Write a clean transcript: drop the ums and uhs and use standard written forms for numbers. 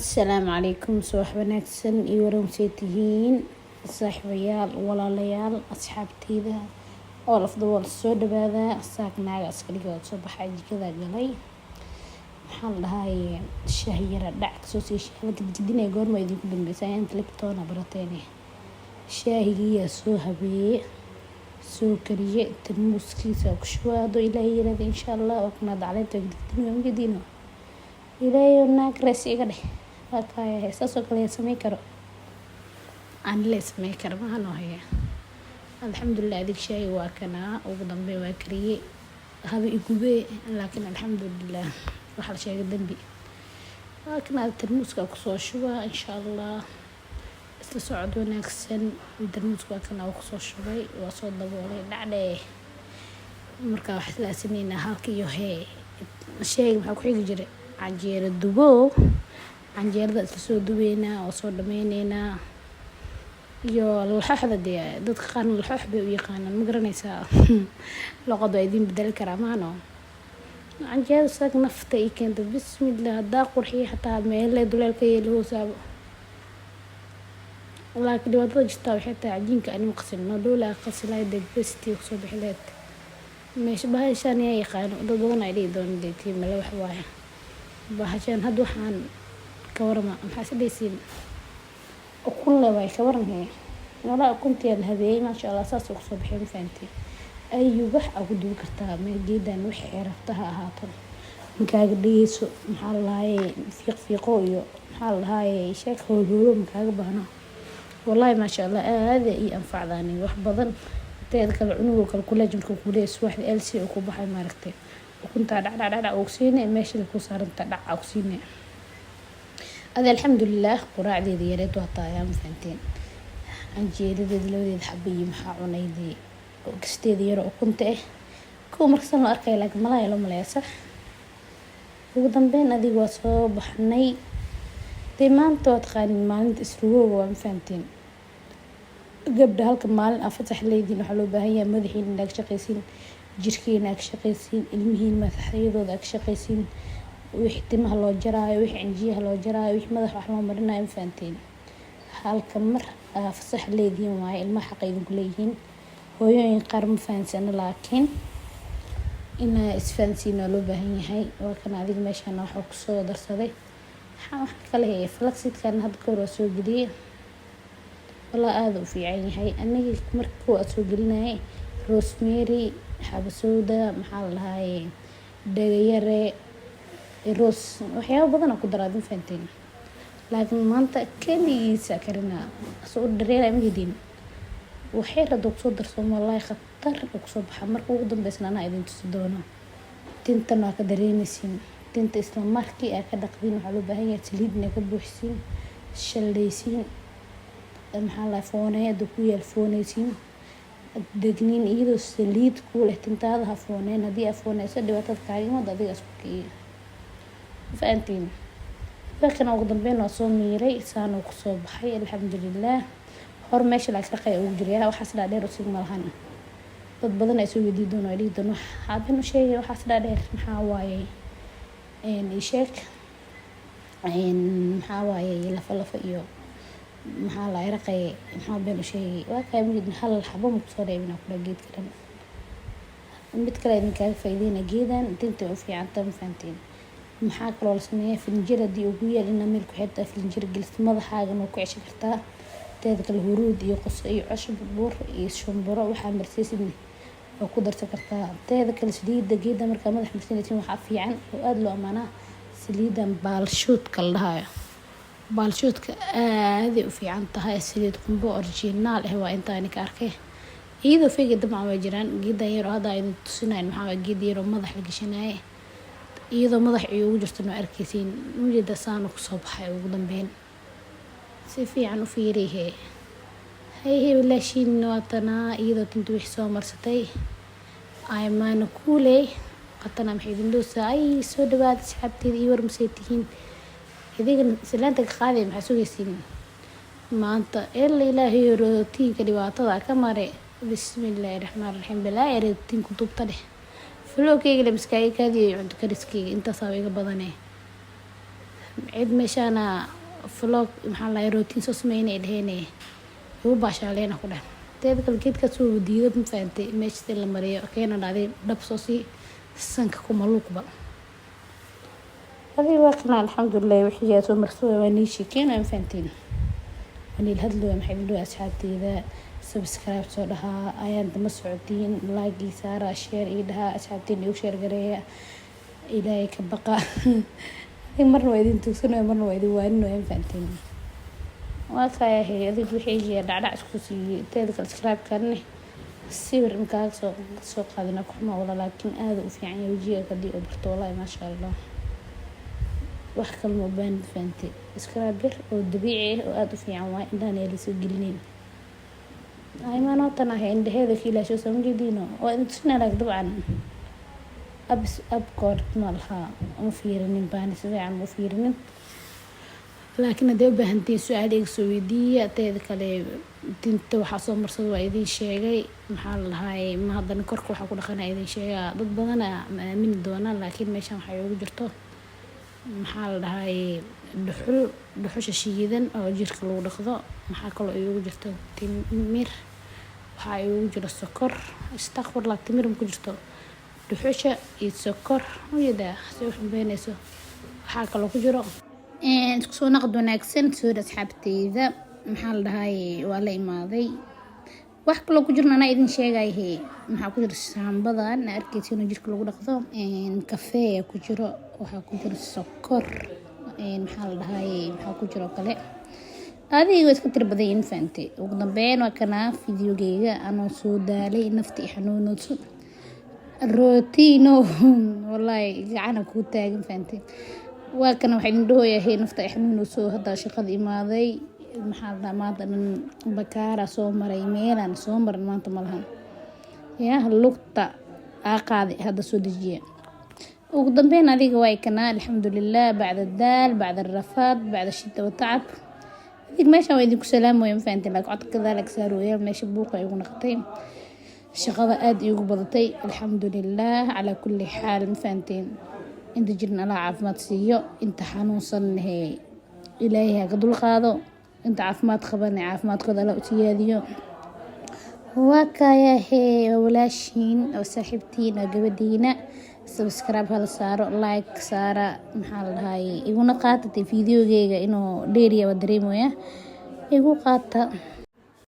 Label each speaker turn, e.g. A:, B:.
A: Asalaamu calaykum, subax wanaagsan iyo waramsay tihiin, saaxiibayaal, walaalayaal, asxaabteyda all of the world. Soo dhawaada. Saak naaga iska dhigay soo baxay, jikada galay. Maxaa la dhahaye, shaah yara dhac kasoo sii. Shaah la gadgadinaya goorma idinku dambeysa? Inta Liptona barateen. Shaahigiyaa soo habeeye, soo kariye, tarmuuskiisa ku shubaado. Ilaahay yirahda, insha Allah. Waa kana caleenta gadgadinaya, magadino. Ilaahay, naag rees iga dheh. Waa kaaya, saasoo kale yaa sameyn karo, aan le sameyn karo maahan oo haya. Alxamdulilah, adig shaahi waa kanaa. Ugu dambeyn waa kariyey, haba igubee, laakiin alxamdulilah, waxaa la sheegay dambi. Waa kanaa, tarmuuska kusoo shubaa, insha Allah. Isla socod wanaagsan. Tarmuuska waa kanaa, kusoo shubay, waa soo daboolay, dhacdhee. Marka waxaa islaasaneynaa halka iyo hee sheyga maxaa ku xigi jiray? Canjeero dubo. Canjeerada isla soo dubeynaa oo soo dhameyneynaa iyo laxooxda. Dee dadka qaarna laxoox bay u yaqaanaan, ma garanaysaa? Luqad waa idiin bedeli karaa maano. Canjeerada saag nafta ii keenta. Bismillah, haddaa qurxiya xataa meele duleelka yeeli hoosaabo, laakiin dhibaatada jirtaa waxay tahay cajiinka anima qasin noo dhowlaa qasilaay. Dee bestii kusoo bixi lahayd meesha. Bahashaan yaa yaqaano? Dad badan ay dhihi doona, dee tii male wax waaye bahashaan. Hadda waxaan ka warama, maxaa is dhehaysiin? Ukun le waay, ka waran hee? Walaa ukuntiyaa la habeeyey, maasha Allah, saasuu kusoo baxay. Ma fahanteen? Ayu wax aa ku dubi kartaa geedan, wixii rabta ha ahaato. Makaaga dhigeyso, maxaa la dhahaye, fiiq fiiqo iyo maxaa la dhahaye, sheeg hoolhoolo makaaga baahno. Wallahi, maasha Allah, aada ii anfacdaani wax badan. Teeda kale, cunugoo kale kuleej markuu kuleeyahay subaxda LC uu ku baxay, maaragtay, ukuntaa dhac dhac dhac dhac ugu siinay, meesha ku saaranta dhac ku siinay adi. Alxamdulilah, quraacdeeda yareed waa taayaa, ma fahanteen? Canjeeradeeda labadeeda xaba iyo maxaa cunaydii, kasteeda yaro ukunta ah. Kuwa markasan loo arkaya, laakiin malaha loo maleeya sax. Ugu dambeyn adiga waa soo baxnay. Dee maanta waa taqaanin, maalinta isrugooga waa, ma fahanteen? Gabdha, halka maalin aa fasax leediin, waxaa loo baahan yahay madaxiina inaad ka shaqaysiin, jirkiina aad ka shaqaysiin, ilmihiin madaxyadooda aad ka shaqaysiin, wixii timaha loo jaraayo, wixii cinjiyaha loo jaraayo, wixii madaxa wax loo marinayo, ma fahanteen? Halka mar aa fasax leedihiin waaye, ilmaha xaqa idinku leeyihiin. Hooyooyin qaar ma fahansana, laakiin inaa isfahansiin waa loo baahan yahay. Waa kan adiga meeshaan waxaa kusoo darsaday. Waxaa wax kale heye, flaxseedkan hadda kahor waa soo geliyey. Walaa aada u fiican yahay. Aniga marka kow aad soo gelinayay, rosemary, xabasowda, maxaa la dhahaye, dhagayare, rose, waxyaabo badan aa ku daraa, ma fahanteen? Laakiin maanta keligiisa karinaa soo u dhareeraya, ma hidin. Waxay rada kusoo darsoomo, wallaahi khatar uu kusoo baxa. Marka ugu dambeysna anaa idin tusi doono. Tintan waa ka dareemeysiin. Tinta isla markii aa ka dhaqdin, waxaa loo baahan yahay saliid inaa ka buuxisiin, shallaysiin, maxaa la fooney hadduu ku yaal, fooneysiin degniin iyadoo saliid kuu leh. Tintaada ha fooneyn. Haddii aa fooneyso, dhibaatada kaaga imaado, adiga isku kiciyo, fahantiin? Markana ugu dambeyn waa soo miiray, saanuu kusoo baxay, alxamdulilah. Hor meesha laakiin raqay ugu jiraya waxaas dhaadheer usig malahan. Dad badan ay soo weydii doono, ay dhihi doono, waxaa been u sheegay, waxaas dhaadheer maxaa waaye? Ii sheeg, maxaa waaye lafa lafa iyo maxaa la raqay? Maxaa been u sheegay? Waa kaa mid hal xabo ma kusoo reebin kula geedka dhan. Mid kale idinkaaga faa'iideyna, geedan tinta u fiicanta, ma fahanteen? Maxaa kaloo la sameeyaa? Filinjeer haddii ugu yaal, inaa meel ku xirtaa, filinjeer gelista, madaxaagana waa ku ceshan kartaa. Teeda kale, huruud iyo qoso iyo cusub buur iyo shumburo waxaa marsiisid waa ku darsan kartaa. Teeda kale, saliida geeda markaa madax marsinaysin, waxaa fiican oo aada loo amaanaa saliidan baalshuudka la dhahayo. Baalshuudka aaday u fiican tahay, saliid qumbo original ah waa intaan ka arkay. Iyadoo fake dabcan waa jiraan. Geedan yar oo hadda idin tusinayn, maxaa waye, geed yar oo madax la gashanaaye, iyadoo madax iyo ugu jirto noo arkeysiin ujeeda, saana kusoo baxay. Ugu dambeyn si fiican u fiirihe. Hay hey, walaashiin waatanaa, iyadoo tinta wixii soo marsatay. Aymaana kuuley qatana, maxay idin dhoosaa? Ay, soo dhawaada asxaabteeda iyo war, masay tihiin idigana? Salaanta ka qaaday, maxaa sugaysiin maanta? Ila Ilaahay, rootiinka dhibaatada ka mare. Bismillaahi raxmaan raxiim. Balaa rootiinku dubta dheh. Vlogkeyga la miskaaga kaadiyo, cunto kariskeyga intaasaa iga badane. Cid meeshaana vlog, maxaa la routine soo sameynay dheheen, igu baashaaleena ku dheh. Teeda kale geedkaas wuu diido, ma fahantay? Meesha si la mariyo keena dhacday, dhab soo sii sanka kuma luuqba. Adiga waa kana, alxamdulilah. Wixii aad soo marso waa nii sheekeen, ma fahanteen? Waan ila hadlooya. Maxay idin dhahay asxaabteyda? Subscribe soo dhahaa, ayaan dama socotiin, like ii saara, share ii dhahaa, asxaabtiin igu share gareeya. Ilaahay ka baqa. Adiga marna waa idin tuugsanaya, marna waa idin waaninaya, ma fahanteen? Waa kaayahay. Adiga wixii dhacdhac isku siiyey. Teeda kale subscribe-kanne sawir inkaaga soo qaadina ku xumaa wala, laakiin aada u fiican yahay wajiga hadii oo barto. Wallahi, maasha Allah, wax kale ma u baahnid, fahantay? Scrub yar oo dabiici ah oo aada u fiican waaye, indhahan ayaa lasoo gelinayn. Aymaanootan ahay indhaheeda ka ilaasho, soo ma jeediino? Waa idin tusinaa, laak dabcan abs abkood ma laha, ma fiirinin baani, si fiican ma fiirinin, laakiin hadday u baahantihiin su-aal iga soo weydiiya. Teeda kale tinta waxaa soo marsada waa idin sheegay. Maxaa la dhahay, ma haddana korka waxaa ku dhaqana idin sheegaa. Dad badana ma aamini doonaan, laakiin meeshan waxaa iigu jirto, maxaa la dhahay, dhuxul, dhuxusha shiidan oo jirka lagu dhaqdo. Maxaa kaloo iigu jirto? Timir waxaa iigu jiro, sokor, astaqfurlah, timir ma ku jirto, dhuxusha iyo sokor ujeedaa si u xumbeynayso. Waxaa kaloo ku jiro. Isku soo naqd wanaagsan, soo asxaabteyda. Maxaa la dhahay, waa la imaaday. Wax kaloo ku jirna anaa idin sheegayahe. Maxaa ku jiro? Shaambadan arkeysa inuu jirka lagu dhaqdo, kafee ku jiro, waxaa ku jiro sokor, maxaa la dhahay, maxaa ku jiro kale? Adiga waa iska tira badan yihiin, fahantay? Ugu dambeyn waa kanaa videogeyga anoo soo daalay, nafta i xanuunayso, routine wallaahi gacana kuu taagan, fahantay? Waa kana, waxaa idin dhahoyahay nafta i xanuunayso. Hadda shaqada imaaday, maxaa la dhahaa, maanta dhan bakaara soo maray, meelaan soo marin maanta malahan yaa lugta aa qaaday, hadda soo dejiya. Ugu dambeyn adiga waa kanaa, alxamdulilah, bacda daal, bacda rafaad, bacda shida wa tacab. Adig meeshan waa idinku salaamaya, ma fahanteen? Laakiin codka gadaal ag saarooya, meesha buuqa igu naqatay, shaqada aada iigu badatay. Alxamdulilah calaa kulli xaal, ma fahanteen? Inta jirin Allah caafimaad siiyo, inta xanuunsannahe Ilaahay ha ka dulqaado, inta caafimaad qabana caafimaadkooda Allah u siyaadiyo. Waa kaayahe, waa walaashiin oo saaxiibtiin oo gabadhiina. Subscribe hala saaro, like saara, maxaa la dhahay, iguna qaatatay videogeyga inuu dheeriya waa dareemaya, igu qaata.